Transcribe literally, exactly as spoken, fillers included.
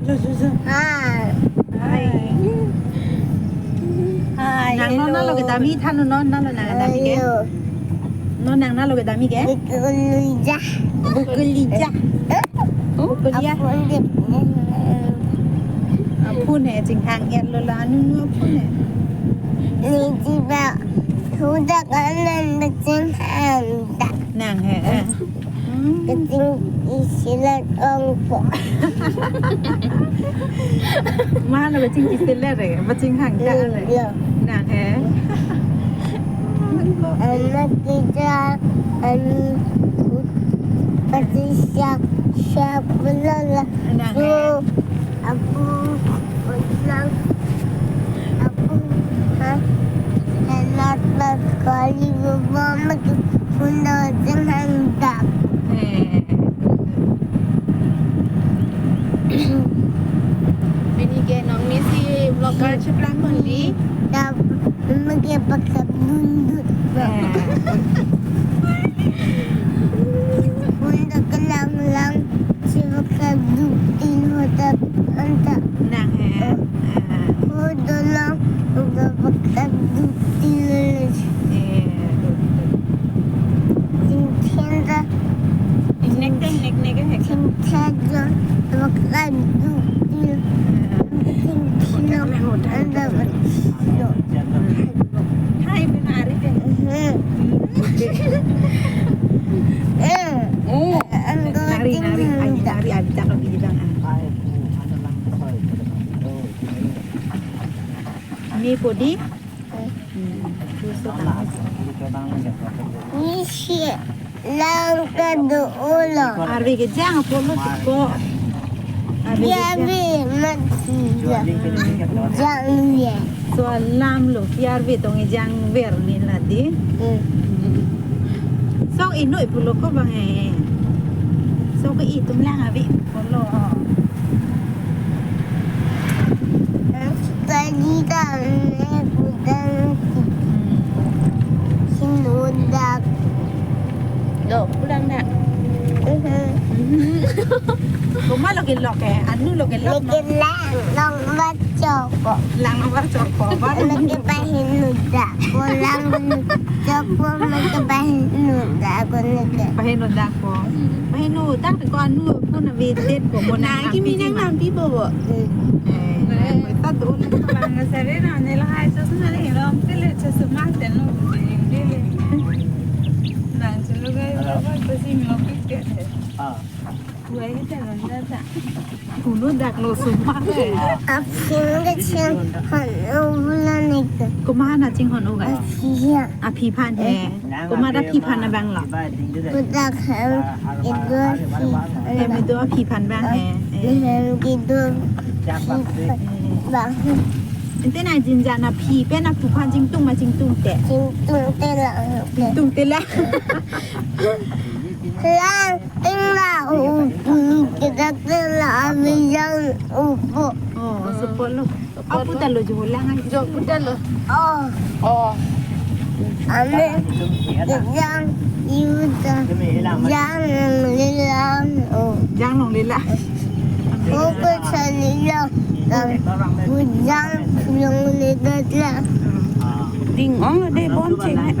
Hi. Hi. Nang non nalo kedam-i than non, nalo nang kedam-i ke? Hello. Non nang nalo kedam-i ke? Bukulia. Bukulia. Bukulia. Aphun de. Aphun he chinghang-etlo la, anu nu aphun he. Lujiba. Hudak anan bachinghang dak. Nang he, eh. Hmm. Kachingki selet ongpo. Mana bachinghang selet re, bachinghang ta re. Iya. Nang he. Amat kija ani kachisiak siak belala. Nang he. So, aku ulang, aku ha, helat bat kali bobom ke pundo jeng hang dak. Eh. Pini ke nong misi vlogger cheplang kondi. Dak mege paksa bundut. Eh. Pundo kelang lang. Sibuk kaduk tin hodak anta. Nang he. Eh. Ah. Ho dolang uga bakaduk tin. Eh. Singkhen da. Nek nek nek nek nek. Singkhen da bakaduk tin. Eh. Singkhen da anda bakaduk. Hai, benar, Arif, ya? Mhm. Eh. Eh. Ang nari, nari, ay, nari, abita ka bilang, ah. Ini podi? Hmm. Ini si lang kedo ulo. Arve kejang apotlo siko. Arve kejang. Arve mati ya. Jang ya. So alam lo, arve tong jang ver ni ladi. Hmm. So inut pulo ko bang eh. So ke itum lang abi pulo. Tadi kami kudang Hmm. Sinudak. Lo, pulang dak. Mhm. Komat lo kelok eh, anu lo kelok. Lagi lang, lang bat choko. Lang nang bat choko, bat. Lagi pahin nudak. Ko lang nudak, ko lagi pahin nudak, ko lagi. Pahin nudak ko. Pahin nudak ko anu ko na vedet ko mo na. Nang kimi nang nampi bobo. Hmm. Eh, ta dun. Bang sari na ne lahai so na le rom te le che suma te no. Nang chulu gai ba ba si mi lo pik te. Ah. Wai te na na ta. Pulo dak lo suma te. Aphi ke chinghon-o bula nek. Komat na chinghon-o ga? Aphi ya. Aphi aphan he. Komat aphi aphan abang lo? Kodak hem ido aphi aphan. Hem ido aphi aphan abang he. Eh. Hem ido aphi aphan abang. Ante na jinjan aphi pen aphu aphan chingtung ma chingtungte? Chingtungte lang. Chingtungte lang. Lang ting la upu kedak te la abijang upu. Oh, sopolo. Apu ta lo jo lang ai. Jo apu ta lo. Oh. Oh. Ame jang yuta. Jang nang lilang. Oh. Jang nang lilang. Ko ko sa lilang. Jang nang lilang. Ding ong de bon cheng.